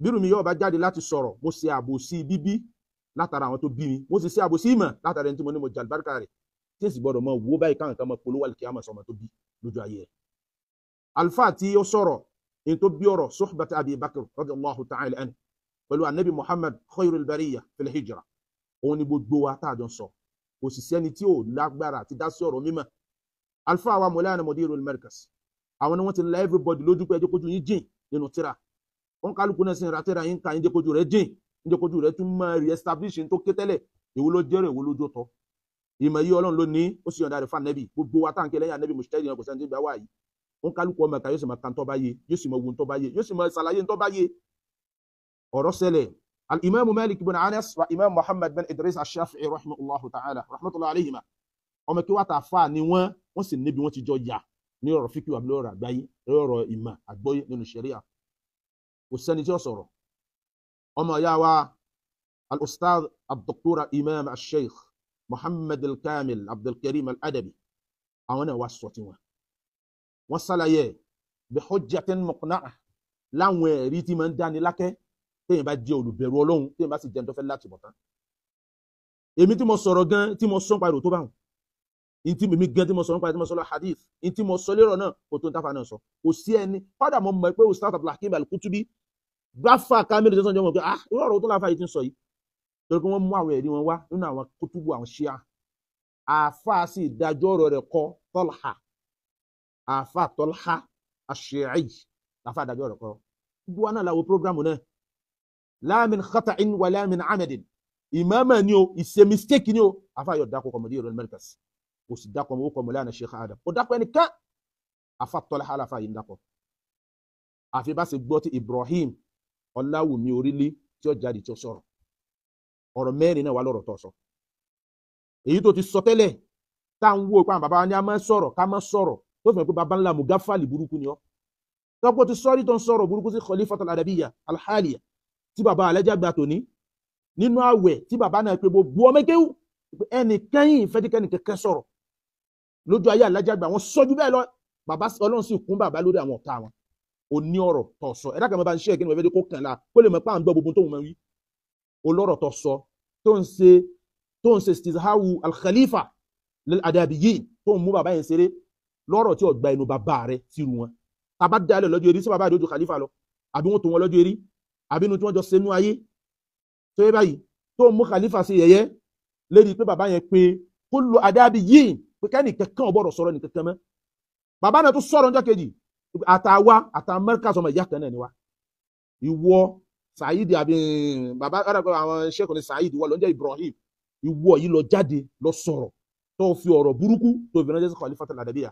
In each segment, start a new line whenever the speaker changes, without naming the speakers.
Bírù mi yóò bá jáde láti sọ̀rọ̀, mo ṣe àbòsí bíbí látara àwọn tó bí mi, mo sì ṣe àbòsí ìmọ̀ látara ẹni tí mo ní mo jàlùbáríkà rẹ̀, tí èsì gbọ́dọ̀ mọ wo báyìí káwọn kan mọ polówó àlùkìyámà sọmọ tó bí lójú ayé rẹ̀. Alfa tí ó sọ̀rọ̀ ní tó bí ọ̀rọ̀ suhbat Abi Bakr radiyallahu ta'ala anhu pẹ̀lú anabi Muhammad khairul bariyya fil hijra, òun ni gbogbo wa tá a jọ sọ, kò sì sẹ́ni tí ò lágbára àti dá sí ọ̀rọ̀ mímọ́. Alfa wa Mawlana Mudirul Markaz, àwọn ni wọ́n ti la everybody lójú pé ẹjọ́ kojú yín jìn nínú tíra, wọn kálukú náà sì ń ra tíra yín ká yín jẹ́ kojú rẹ̀ jìn, yín jẹ́ kojú rẹ̀ tún máa re-establish tó ké tẹ́lẹ̀, èwo ló jẹ́rọ èwo ló jó tọ́. Ìmọ̀ yìí Ọlọ́run ló ní, ó sì yọ̀ǹda rẹ̀ fún anabi, gbogbo wa táǹkì lẹ́yìn anabi mùsùlùmí yẹn kò sẹ́ni tó gbà wá yìí. Wọn kálukú ọmọ ẹ̀ka yóò sì máa kan tó bá yé, yóò sì máa wo tó bá yé, yóò sì máa ṣàlàyé tó bá yé. Ọ̀rọ̀ ṣẹlẹ̀. Al-Imam Malik ibn Anas wa Imam Muhammad bin Idris al-Shafi'i rahimahullahu ta'ala rahmatullahi alayhima, ọmọ kí wàá ta fa ni wọ́n, wọ́n sì níbi wọ́n ti jọ yà ní ọ̀rọ̀ fíkì àbí lọ́rọ̀ àgbáyé, lọ́rọ̀ ìmọ̀ àgbọ́yé nínú ṣẹ̀ríà. Kò sẹ́ni tí ó sọ̀rọ̀. Ọmọ ìyá wa al-Ustadh al-Doctor Imam al-Sheikh Muhammad al-Kamil Abdulkarim al-Adabi, àwọn náà wá sọ tiwọn. Wọ́n ṣàlàyé bi hujjatin muqna'ah, láwọn ẹ̀rí tí máa ń dáni lákẹ́ téèyàn bá jẹ́ olùbẹ̀rù Ọlọ́run, téèyàn bá sì jẹun tó fẹ́ láti bọ̀ tán. Èmi tí mo sọ̀rọ̀ gan tí mo sọ ń pariwo tó bá wọn, ntí mímí gan tí mo sọ nípa tí mo sọ lọ hadith, ntí mo sọ lérò náà kò tó ń táfà náà sọ. Kò sí ẹni kọ́dà mo mọ̀ pé Ustaz Abdulhakeem Al-Kutubi gbáfà kámẹ́lì tó sọ̀njọ́ mọ̀ pé ah irú ọ̀rọ̀ tó láfa yìí ti ń sọ yìí, torí pé wọ́n mú àwọn ẹ̀rí wọn wá nínú àwọn kutubu àwọn ṣíà. Àáfà sì dájọ́ ọ̀rọ̀ rẹ̀ kọ Talha, àáfà Talha ash-Shi'i àáfà dájọ́ ọ̀rọ̀ kọ. Gbogbo wa náà la wo prógrámù náà, la min khata'in wa la min amadin, ìmọ̀ọ́mọ̀ ni o, ìṣe mistake ni o. Àáfà yóò dákọ̀ kọ̀mọ̀dé ìrọ̀lẹ́ Markaz, kò sì dákọ̀ owó kọmọ lánàá Sheikh Adam, kò dákọ̀ ẹnìkan. Àáfà Talha aláfa yìí ń dákọ̀. Àfi bá ṣe gbọ́ tí Ibrahim Ọláwùmí Orílẹ̀ tí ó jáde tí ó sọ̀rọ̀ ọ̀rọ̀ mẹ́rin náà wà lọ́rọ̀ tó sọ. Èyí tó ti sọ tẹ́lẹ̀ tá à ń wo ipa bàbá wa ní a máa sọ̀rọ̀ ká máa sọ̀rọ̀ tó fi hàn pé bàbá ńlá mugafali burúkú ni ọ́. Tọ́pọ̀ ti sọ́rí tó ń sọ̀rọ̀ burúkú sí Khalifatul Adabiyya Alhaliya tí bàbá alẹ́jà gba tòní nínú àwẹ̀ tí bàbá náà pé gbogbo ọmọ kéwù ẹnì kẹ́yìn fẹ́tíkẹ́nì kẹ́kẹ́ sọ̀rọ̀ lójú ayé alájà gbà wọ́n sọ́jú bẹ́ẹ̀ lọ. Bàbá Ọlọ́run sì kún bàbá lórí àwọn ọ̀tá wọn. Ó ní ọ̀rọ̀ tó sọ, ẹ̀dá kan bá ń ṣe ẹ̀kí ni wọ́n fẹ́ dé kó kàn la kó lè mọ̀ pé à ń gbọ́ gbogbo tóun máa wí. Olọ́rọ̀ tó sọ tó ń ṣe istizhawu al-Khalifa lil-adabiyyin tó ń mú bàbá yẹn ṣeré lọ́rọ̀ tí ó gba inú bàbá rẹ̀ tìrú wọn. Tàbá dálẹ̀ lọ́jọ́ eré sí bàbá rẹ̀ ojú Khalifa lọ, àbí wọ́n tó wọn lọ́jọ́ eré, àbí inú tí wọ́n jọ ṣe nú ayé tó yẹ báyìí tó ń mú Khalifa ṣe yẹ̀yẹ́ lérí pé bàbá yẹn pé kullu adabiyyin pé kẹ́ni kankan ò gbọ́dọ̀ sọ̀rọ̀ ní kankan mọ́. Bàbá náà tó sọ̀rọ̀ ọjọ́ kejì, àtàwa àtàmẹ́ríkà sọmọ ìyá kan náà ni wa. Ìwọ Saheed àbí bàbá ọ̀rọ̀ àwọn ṣẹ́kùn ní Saheed wọ́n lọ jẹ́ Ibrahim, ìwọ yìí lọ jáde lọ sọ̀rọ̀ tó fi ọ̀rọ̀ burúkú tó fi ránṣẹ́ sí Khalifatul Adabiyya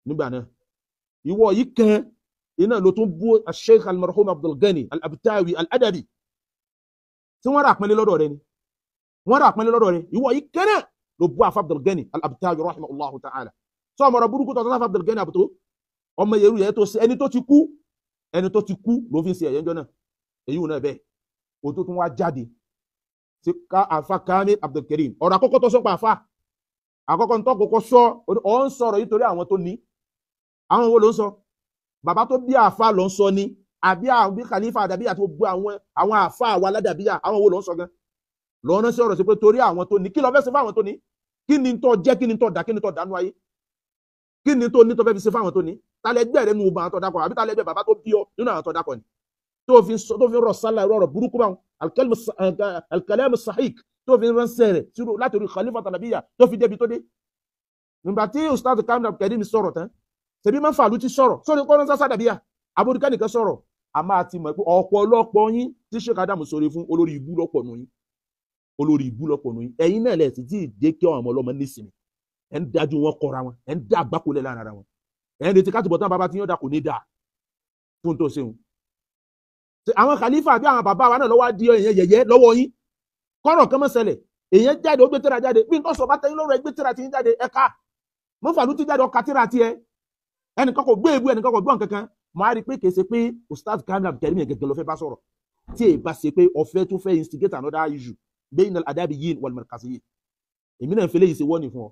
nígbà náà. Ìwọ yìí kan iná ló tún bú Sheikh al-Marhum Abdul Ghani al-Abtawi al-Adabi tí wọ́n rà pínlẹ̀ lọ́dọ̀ rẹ ni, wọ́n rà pínlẹ̀ lọ́dọ̀ rẹ. Ìwọ yìí kan náà ló bú àfa Abdul Ghani al-Abtawi rahimahullahu ta'ala. Sọ ọmọ ọ̀rọ̀ burúkú tó tọ́ sáfà Abdul Ghani àbútó ọmọ yẹrù yẹ tó ṣe ẹni tó ti kú, ẹni tó ti kú ló fi ń ṣe ẹ̀yẹ́ ńjọ́ náà. Èyí ò náà bẹ́ẹ̀ o tó tún wá jáde sí ká àfa Kamil Abdulkareem. Ọ̀rọ̀ àkọ́kọ́ tó sọ pa àfa àkọ́kọ́ tó kọ́kọ́ sọ ọ̀ ń sọ̀rọ̀ yìí torí àwọn tó ní. Àwọn wo ló ń sọ? Bàbá tó bí àfa ló ń sọ ni, àbí àwọn bí Khalifa àdàbíyà tó gbọ́ àwọn àfa àwa aládàbíyà, àwọn wo ló ń sọ gan? Lọ́nà sí ọ̀rọ̀ sí pé torí àwọn tó ní, kí ló fẹ́ ṣe fáwọn tó ní? Kí ni tó jẹ́, kí ni tó dà, kí ni tó dánú ayé? Kí ni tó ní tó fẹ́ fi ṣe fáwọn tó ní? Tálẹ́gbẹ́ rẹ nínú àwọn tó dákọ̀, àbí tálẹ́gbẹ́ bàbá tó bí ọ nínú àwọn tó dákọ̀ ni? Tó fi rọ̀ sálà ọ̀rọ̀ burúkú báwọn al-kalam as-sahih tó fi ránṣẹ́ rẹ̀ láti orí Khalifa tàlàbíyà tó fi débi tó dé. Nígbà tí Ustaz Kamil Abdulkareem sọ̀rọ̀ tán, ṣebí máa ń fàlú ti sọ̀rọ̀ sórí kọ́nà sásàdàbíyà abúrúkẹ́ nìkan sọ̀rọ̀. A máa ti mọ̀ pé ọ̀pọ̀lọpọ̀ yín tí Sheikh Adamu sọ̀rọ̀ fún olórí ibú lọ́pọ̀ nù yín, olórí ibú lọ́pọ̀ nù yín. Ẹ̀yin náà lẹ̀ sí tí ì dé kí àwọn ọmọ nísìnyí ẹ̀ ń dájú wọn kọra wọn, ẹ̀ ń dá àgbákò lẹ̀ lára wọn, ẹ̀ ń retí káàtìbọ̀ tán bàbá tí yóò dà kò ní dà fún tó ṣeun. Àwọn Khalifa àbí àwọn bàbá wa náà lọ́wọ́ di èèyàn yẹ̀yẹ́ lọ́wọ́ yín, kọ́rọ̀ kan mọ́ ṣẹlẹ̀, èèyàn jáde ó gbé tírà jáde, bí nǹkan sọ bá tẹ́yìn lọ́rọ̀ ẹ gbé tírà tí ń jáde ẹ̀ka mọ́fàlú ti jáde ọkà tírà tiẹ̀, ẹnìkan kò gbé ebú, ẹnìkan kò gbọ́n kankan. Mo á rí i pé kìí ṣe pé Ustaz Kamil Abdulkareem yẹn gẹ́gẹ́ ló fẹ́ bá sọ̀rọ̀, tí èyí bá ṣe pé ọ̀fẹ́ tó fẹ́ instigate another issue bayna al-adabiyyin wal-markaziyyin. Èmi náà ń fẹlẹ́ yìí ṣe wọ́ọ̀nì fún ọ.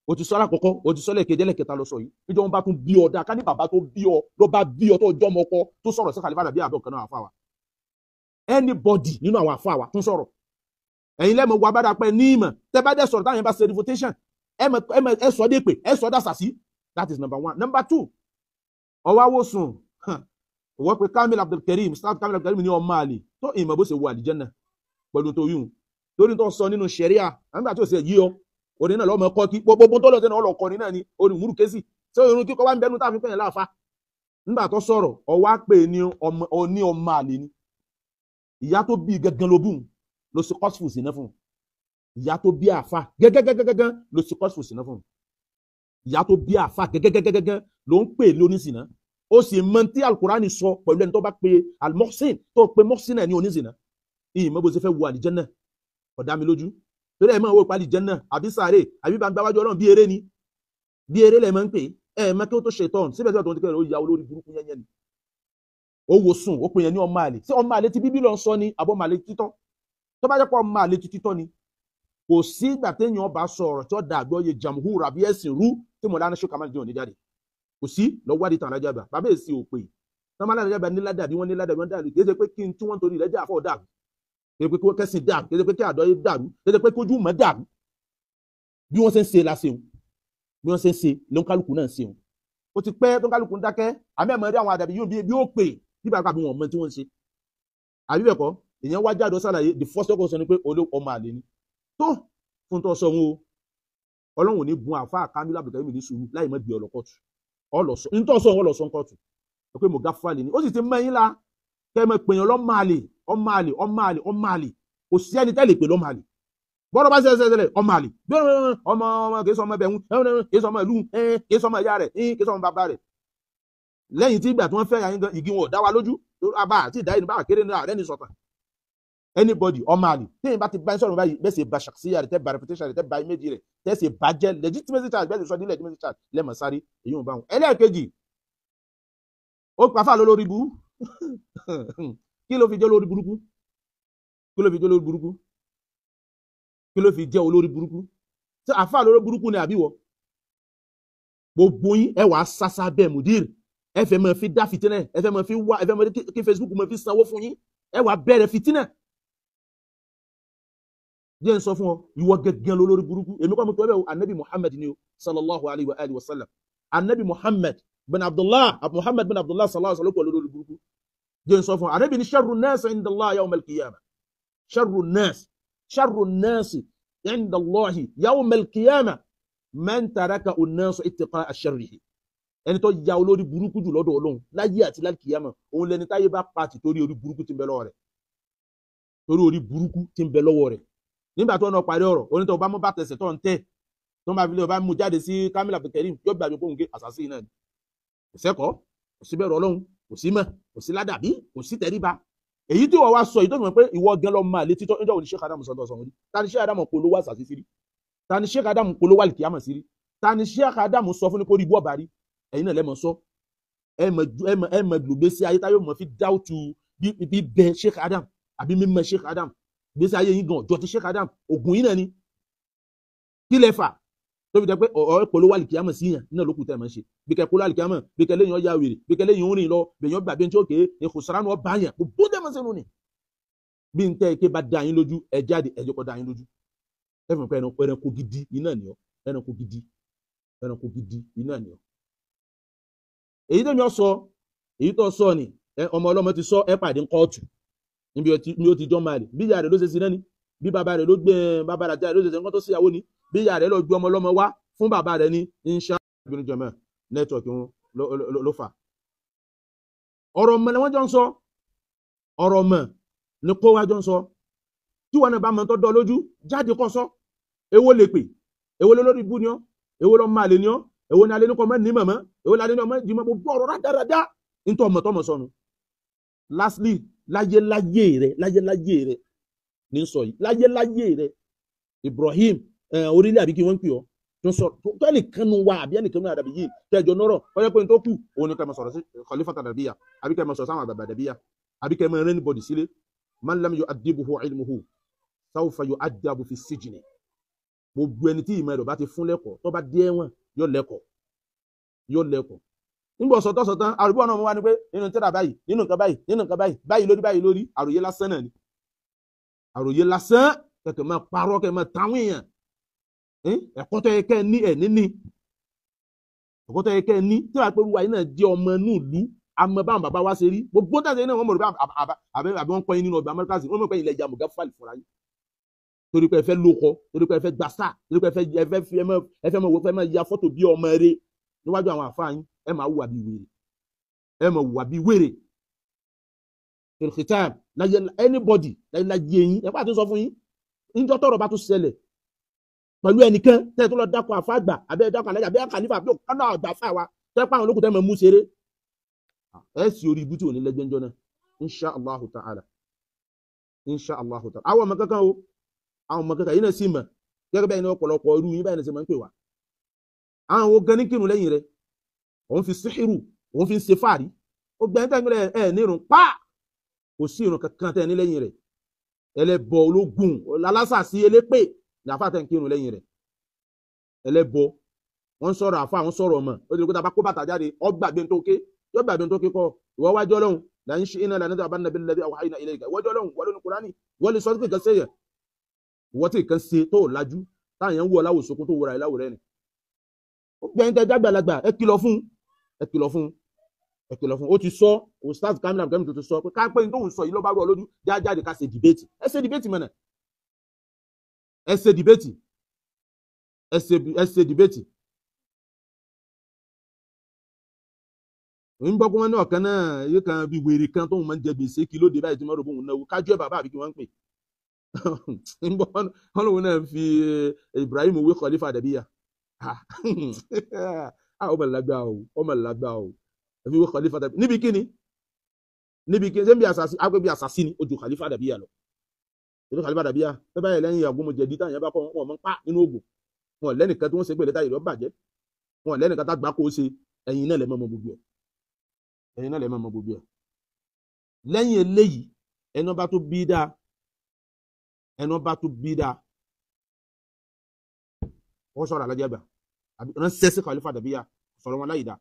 O ti sọ alákọ̀ọ́kọ́, o ti sọ lẹ́ẹ̀kejì, ẹlẹ́kẹta lọ sọ yìí. Níjọ́ wọn bá tún bí ọ dáa, ká ní bàbá tó bí ọ ló bá bí ọ tó jọmọ ọkọ tó sọ̀rọ̀ sí Khalifa àbí àbọ̀ kan náà àfa wa. Anybody nínú àwọn àfáà wa tún sọ̀rọ̀. Ẹ̀yin lẹ́mọ̀ wà bàdà pẹ́ ní ìmọ̀ tẹ́ bá dẹ̀ sọ̀rọ̀ táwọn yẹn bá ṣe revotation ẹ sọ dé pé ẹ sọ dàsà sí. That is number one. Number two, ọwọ́ awòsùn wọ́n pe Kamil Abdulkareem, Ustaz Kamil Abdulkareem ní ọmọ àlè tó ìmọ̀ bó ṣe wọ àlìjẹ́nà pẹ̀lú tó yùn lórí tó sọ nínú ṣẹ̀ríà àgbà tó ṣe yí ọ orin náà lọ́mọ kọ́ kí gbogbo tó lọ́sẹ̀ náà ọlọ́kọrin náà ni orin múrù késì tí irun kíkọ́ wá ń bẹnu táàfin pẹ̀yìn láàfa. Nígbà tó sọ̀rọ̀ ọwọ́ á pè ní ọmọ àlè ni. Ìyá tó bí gangan ló bùn ló ṣe kọ́sùfù sí náà fún un. Ìyá tó bí àfa gẹ́gẹ́gẹ́gẹ́gẹ́ ló ṣe kọ́sùfù sí náà fún un. Ìyá tó bí àfa gẹ́gẹ́gẹ́gẹ́gẹ́ ló ń pè lóníṣìná. Ó sì mọ tí alukurani sọ pẹ̀lú ẹni tó bá pe almohsin tó pe mohsin náà ní oníṣìná. Ìyìn mọ́ bó ṣe fẹ́ wo àlìjẹ́nnà kò dá mi lójú. Torí ẹ̀ máa wo ìpalì jẹ́nnà àbí sáré àbí bá ń gbáwájú Ọlọ́run bí eré ni. Bí eré lẹ̀ máa ń pè é. Ẹ̀ mọ́ kí ó tó ṣetán síbẹ̀síbẹ̀ tó ń tẹ́kẹ̀rẹ̀ ó ya olórí burúkú yẹn ni. Ó wo sùn ó pè yẹn ní ọmọ àlè. Ṣé ọmọ àlè ti bíbí lọ sọ ni àbọ̀ ọmọ àlè títọ́? Tó bá jẹ́ pé ọmọ àlè ti títọ́ ni, kò sí ìgbà téèyàn bá sọ ọ̀rọ̀ tí ó dà àgbọ́yé jamhur àbí ẹ̀sìn rú tí mo lánàá ṣókà máa jẹun ní jáde. Kò sí lọ́wọ́ àdìtàn alájàgbà bàbá èsì òpè tọ́mọ alájàgbà níládàbí wọ́n níládàbí wọ́n dàrú. Kì í ṣe pé kí n tí wọ́n torí rẹ̀ jà fọ́ dàrú, kì í ṣe pé kẹ́sìn dàrú, kì í ṣe pé kí àdọ́yé dàrú, kì í ṣe pé kójú mọ́ dàrú. Bí wọ́n ṣe ń ṣe la ṣeun, bí wọ́n ṣe ń ṣe ló ń kálukú náà ṣeun. Ó ti pẹ́ tó ń kálukú ń dákẹ́ àmì ẹ̀mọ́ rí àwọn àdàbí yóò bí ó pè bí bàbá àbí wọn mọ tí wọ́n ń ṣe. Àbí bẹ́ẹ̀ kọ́, èèyàn wá jáde ó ṣàlàyé the first question ni pé ọmọ àlè ni tó fún tó sọ wọn o. Ọlọ́run ò ní bun àfa Kamil Abdulkareem ní sùúrù láì mọ́ bí ọlọ́kọ̀tù ọlọ́sọ ntọ́ sọ wọn lọ sọ nkọ́tù pé mo gáfàlì ni ó sì ti mẹ́yìn la kẹ́ mọ̀ pèèyàn lọ́mọ àlè ọmọ àlè ọmọ àlè ọmọ àlè. Kò sí ẹni tẹ́lẹ̀ pè lọ́mọ àlè. Bọ́dọ̀ bá ṣẹlẹ̀ ṣẹlẹ̀ ọmọ àlè ọmọ ọmọ kìí sọ ọmọ ẹbẹ̀ ń kìí sọ ọmọ ìlú kìí sọ ọmọ ìyá rẹ̀ kìí sọ ọmọ bàbá rẹ̀. Lẹ́yìn tí ìgbà tí wọ́n fẹ́ yà yín gan igi wọn ò dá wa lójú abá àti ìdá yìí bá kéré ní ààrẹ ní sọ̀tàn. Anybody ọmọ àlè téèyàn bá ti bá ń sọ̀rọ̀ báyìí bẹ́ẹ̀ sì ba ṣàkíyà rẹ̀ tẹ́ ba reputation rẹ̀ tẹ́ ba image rẹ̀ tẹ́ sì bá jẹ́ legitimacy charge bẹ́ẹ̀ sì sọ ní legitimacy charge lẹ́mọ̀ sáré èyí ò bá wọn. Ẹlẹ́ẹ̀kejì ó pa fáà lórí burú. Kí ló fi jẹ́ olórí burúkú? Kí ló fi jẹ́ olórí burúkú? Kí ló fi jẹ́ olórí burúkú? Ṣé àfáà lórí burúkú ni àbí wọ? Gbogbo yín ẹ wàá sásá bẹ́ẹ̀ mùdír, ẹ fẹ́ máa fi dá fìtínà, ẹ fẹ́ máa fi wá, ẹ fẹ́ máa kí Facebook máa fi sanwó fún yín, ẹ wàá bẹ̀rẹ̀ fìtínà. Jẹ́ ń sọ fún ọ, ìwọ gẹ́gẹ́ lólórí burúkú. Èmi kọ́ mi tọ́ bẹ́ẹ̀ o, anabi Muhammad ni o, sallallahu alayhi wa alihi wa sallam. Anabi Muhammad bin Abdullah, Muhammad bin Abdullah sallallahu alayhi wa sallam lólórí burúkú. Jẹ́ ń sọ fún ọ, anabi ni sharru nas inda Allah yawm al-qiyamah. Sharru nas, sharru nas inda Allah yawm al-qiyamah man taraka an-nas ittiqa'a sharrihi. Ẹni tó ya olórí burúkú jù lọ́dọ̀ Ọlọ́run láyé àti lálkìyàmọ̀, òun lẹni táyé bá pa tì torí orí burúkú tí ń bẹ lọ́wọ́ rẹ̀. Torí orí burúkú tí ń bẹ lọ́wọ́ rẹ̀. Nígbà tó ń parí ọ̀rọ̀ onítọ̀ bá mú bá tẹsẹ̀ tó ń tẹ̀ tó ń bá fi lé ọba mú jáde sí Kamil Abdulkareem yóò gbàgbé kóhun gé àṣàṣì náà ni. Kò sẹ́kọ̀ọ́, kò sí bẹ̀rù Ọlọ́run, kò sí mọ̀, kò sí ládàbí, kò sí tẹríba. Èyí tí wọ́n wá sọ yìí tó fi mọ̀ pé ìwọ gan lọ máa létí tó níjọ́ òní Sheikh Adamu sọ́dọ̀ sọ̀rọ̀ rí. Ta ni Sheikh Adamu polówó àṣàṣì sí rí? Ta ni Sheikh Adamu polówó àlìkíyàmọ̀ sí rí? Ta ni Sheikh Adamu sọ fún ní kó rí ibú ọ̀bà rí? Ẹ̀yin náà lẹ́mọ̀ sọ. Ẹ mọ̀ lògbèsí ayé táyọ̀ mọ̀ fi dáwùtù bí bẹ Sheikh Adam àbí mímọ̀ Sheikh Adam. Gbèsè ayé yín gan ọjọ́ ti Sheikh Adam ògùn yín náà ni. Kí lẹ fà tó fi jẹ́ pé ọ̀rọ̀ polówó àlìkíyàmọ̀ sí yàn náà lókùn tẹ̀ mọ́ ṣe. Bí kẹ polówó àlìkíyàmọ̀, bí kẹ léyìn ọjà wèrè, bí kẹ léyìn orin lọ, bẹ̀yàn gbàgbé tí ó ké èkó sàránù ọba yàn gbogbo tẹ̀ mọ́ sínú ni. Bí n tẹ́ ike bá da yín lójú ẹ jáde ẹ jẹ́ kó da yín lójú. Ẹ fi mọ̀ pé ẹranko gidi iná ni ọ, ẹranko gidi, ẹranko gidi iná ni ọ. Èyí tẹ́mi ọ sọ, èyí tó sọ ni ọmọ ọlọ́mọ ti sọ ẹ pàdé kóòtù níbi ó ti jọ́ máa rè. Bí ìyá rẹ̀ ló ṣe sí náà ni, bí bàbá rẹ̀ ló gbé bàbá rẹ̀ ló ṣe sí nǹkan tó síyàwó ni, bí ìyá rẹ̀ lọ gbé ọmọ ọlọ́mọ wá fún bàbá rẹ̀ ní insha Allah jọmọ nẹ́tíwọ̀kì wọn ló fà. Ọ̀rọ̀ ọmọ ni wọ́n jọ ń sọ, ọ̀rọ̀ ọmọ ni kó wá jọ ń sọ. Tí wọn náà bá mọ tó dọ́ lójú jáde kó sọ. Èwo lè pè, èwo lórí ibú ni ọ́, èwo lọ́ máa lè ni ọ́, èwo ni alẹ́ ní kọ́ mọ́ ní mọ̀mọ́, èwo ni alẹ́ ní ọmọ ìjìmọ̀, gbogbo ọ̀rọ̀ rádaràdá nítorí ọmọ tọmọ sọnù. Lastly, láyé láyé rẹ, láyé láyé rẹ ní sọ yìí, láyé láyé rẹ Ibrahim orílẹ̀ àbí kí wọ́n ń pè ọ́ tó sọ tó ẹnìkan nu wa àbí ẹnìkan nu àdàbí yìí tẹ́jọ nọ́rọ̀ ọjọ́ pé n tó kù òun ni kẹ́ máa sọ̀rọ̀ sí Khalifa àdàbíyà àbí kẹ́ máa sọ̀rọ̀ sáwọn àgbàgbà àdàbíyà àbí kẹ́ máa rẹ́ anybody sílé. Man lam yu'addibuhu ilmuhu sawfa yu'addabu fi sijni. Gbogbo ẹni tí ìmọ̀ ẹ̀rọ bá ti fún lẹ́kọ̀ọ́ tó bá dé ẹ̀wọ̀n yóò lẹ́kọ̀ọ́, yóò lẹ́kọ̀ọ́. Nígbà sọtọ́sọtán àrùbọ̀ náà mo wá ní pé nínú tẹ́lá báyìí, nínú nǹkan báyìí, nínú nǹkan báyìí, báyìí lórí, báyìí lórí. Àròyé lásán náà ni, àròyé lásán, kẹ̀kẹ́ máa parọ́, kẹ̀kẹ́ máa táwọn èèyàn. Ẹ̀kọ́ tó yẹ kẹ́ ẹ ní ẹ̀ níní, ẹ̀kọ́ tó yẹ kẹ́ ẹ ní tí wàá pé wíwá yìí náà jẹ́ ọmọ inú ìlú, àmọ́ báwọn bàbá wa ṣe rí gbogbo tàṣe náà wọ́n mọ̀ rò àbí wọ́n kọ́ yín nínú ọgbà Amẹ́ríkà sí, wọ́n mọ̀ pé ilẹ̀ ìjà mọ̀gá fàlì fúnra yín torí pé ẹ fẹ́ lóko, torí pé ẹ fẹ́ gbà sáà, torí pé ẹ fẹ́ mọ̀ wò, fẹ́ mọ̀ ya fọ́tò bí ọmọ rẹ níwájú àwọn àfáà yín. Ẹ máa wùwà bí wèrè, ẹ máa wùwà bí wèrè. Kìrìkìtàn láyé anybody láyé láyé yín, ẹ pàtó sọ fún yín níjọ́ tọ́rọ̀ bá tún ṣẹlẹ̀ pẹ̀lú ẹnìkan tẹ́ ẹ tó lọ dákọ̀ àfa àgbà àbẹ́ dákọ̀ alájà àbẹ́ kàlífà àbẹ́ ọ̀nà àgbà fà wa tẹ́ pa àwọn olókùn tẹ́ mọ̀ mú ṣeré, ẹ sì orí ibú tí ò ní lẹ́gbẹ́ ńjọ́ náà, insha allahu ta'ala, insha allahu ta'ala. Àwọn ọmọ kankan o, àwọn ọmọ kankan yìí náà sì mọ̀ gẹ́gẹ́ bẹ́ẹ̀ ni ọ̀pọ̀lọpọ̀ irú yín báyìí náà sì máa ń pè wá. Àwọn wo gan ní kírun lẹ́yìn rẹ̀, òun fi síhìrù, òun fi ń ṣe fáàrí, ó gbẹ́yìn tẹ́ ẹ nírun pa, kò sí irun kankan tẹ́ ní lẹ́yìn rẹ̀. Ẹlẹ́bọ ológun alásàsí elépè ní àfa tẹ́ ń kírun lẹ́yìn rẹ̀. Ẹlẹ́bọ wọ́n sọ̀rọ̀ àfa, wọ́n sọ̀rọ̀ ọmọ, ó ti rí pé tá a bá kó bàtà jáde, ó gbàgbé tó ké, yóò gbàgbé tó ké kọ́. Ìwọ wájú Ọlọ́run là ń ṣe iná lànà tó bá nàbí lẹ́bí àwọn àyìnà ilé ìgbà ìwọ́jú Ọlọ́run wọ́n ló ní Kúránì, wọ́n lè sọ pé nǹkan ṣe yẹn, ìwọ́ tí nǹkan ṣe tó lajú táyà ń wọ láwò sókun tó wọra ẹ̀ láwò rẹ̀ ni. Ó gbẹ̀yìn tẹ́ jágbàlagbà, ẹ kìlọ̀ fún, ẹ kìlọ̀ fún, ẹ kìlọ̀ fún. Ó ti sọ Ustaz Kamil Abdulkarim tó ti sọ pé ká pé tóun sọ yìí ló bá rú ọ lójú, jáde ká ṣe dìbéètì. Ẹ ṣe dìbéètì mọ̀nà, ẹ ṣe dìbéètì, ẹ ṣe dìbéètì. Ń gbọ́ pé wọ́n ní ọ̀kan náà yóò kan bí wèrè kan tóun máa ń jẹ gbèsè kí lóde báyìí tí wọ́n rò bóun náwó kájú ẹ̀ bàbá àbí kí wọ́n ń pè. Ń gbọ́ wọn lòun náà fi Ibrahim wé Khalifa Adabiya. Ọmọ làgbà o, ọmọ làgbà o, fi wé Khalifa Adabiya níbi kíni, níbi kíni, ṣé ń bí àṣàṣì, àgbẹ̀ bí àṣàṣì ni ojú Khalifa Adabiya lọ. Ètò Khalifa Adabiya bẹ́ẹ̀ báyìí lẹ́yìn àgbọ̀mọ̀jẹ̀dí táyà bá kọ́ wọn mọ́ ń pa nínú ògùn, wọn lẹ́nìkan tí wọ́n ṣe pé lẹ́tà ìlú bàjẹ́, wọn lẹ́nìkan tá gbà kó ṣe, ẹ̀yin náà lẹ́ mọ́ gbogbo ẹ̀, ẹ̀yin náà lè máa mọ gbogbo ẹ̀. Lẹ́yìn eléyìí, ẹnu bá tó bí dáa, ẹnu bá tó bí dáa, wọ́n sọ̀rọ̀ alájẹ́ àgbà ránṣẹ́ sí Khalifa Adabiya, sọ̀rọ̀ wọn láyìí dá,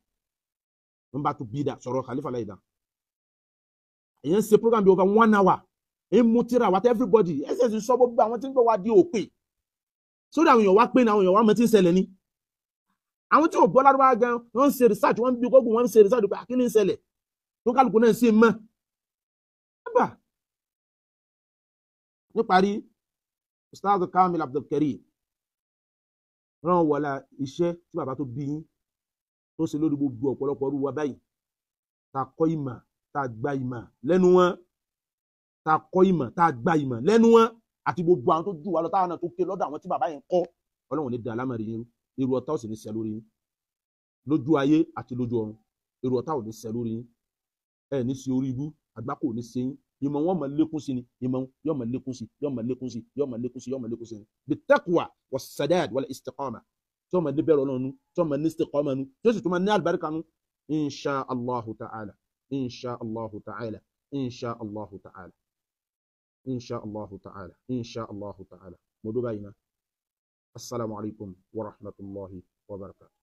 ẹnu bá tó bí dáa sọ̀rọ̀ Khalifa láyìí dá. Èyàn ń ṣe program bí over 1 hour, ń mú tíra wá tẹ́ everybody, ẹsẹ̀ sì sọ gbogbo àwọn tí ń gbọ́ wá di òpè sórí àwọn èèyàn wá pé ní àwọn èèyàn wá mọ tí ń ṣẹlẹ̀ ni. Àwọn tí ò gbọ́ lárúbáwá gan wọ́n ń ṣe research, wọ́n ń bí gógùn, wọ́n ń ṣe research pé kí ni ń ṣẹlẹ̀ tó kálukú náà sì mọ̀. Níparí, Ustaz Kamil Abdulkarim ràn wọlá iṣẹ́ tí bàbá tó bí yín tó ṣe lórí gbogbo ọ̀pọ̀lọpọ̀ ọdún wa báyìí, tá a kọ́ ìmọ̀, tá a gba ìmọ̀ lẹ́nu wọn, tá a kọ́ ìmọ̀, tá a gba ìmọ̀ lẹ́nu wọn, àti gbogbo àwọn tó jù wá lọ táwọn náà tó ké lọ́dọ̀ àwọn tí bàbá yẹn kọ́. Ọlọ́run ní dàlámà rí yín, irú ọ̀tá ò sì ní ṣẹ lórí yín lójú ayé àti lójú ọ̀run, irú ọ̀tá ò ní ṣẹ lórí yín, ẹ ní sí orí ibú, àgbákò ò ní ṣe yín, ìmọ̀ wọn máa lékún sí ni, ìmọ̀ yóò máa lékún sí, yóò máa lékún sí, yóò máa lékún sí, yóò máa lékún sí ni. Bi taqwa was sadad wal istiqama, tí wọ́n máa ní bẹ̀rù Ọlọ́run nu, tí wọ́n máa ní istiqama nu, tí ó sì tún máa ní àlùbáríkà nu, insha allahu ta'ala, insha allahu ta'ala, insha allahu ta'ala, insha allahu ta'ala, insha allahu ta'ala. Mo dó báyìí náà. Assalamu alaikum wa rahmatullahi wa barakatuh.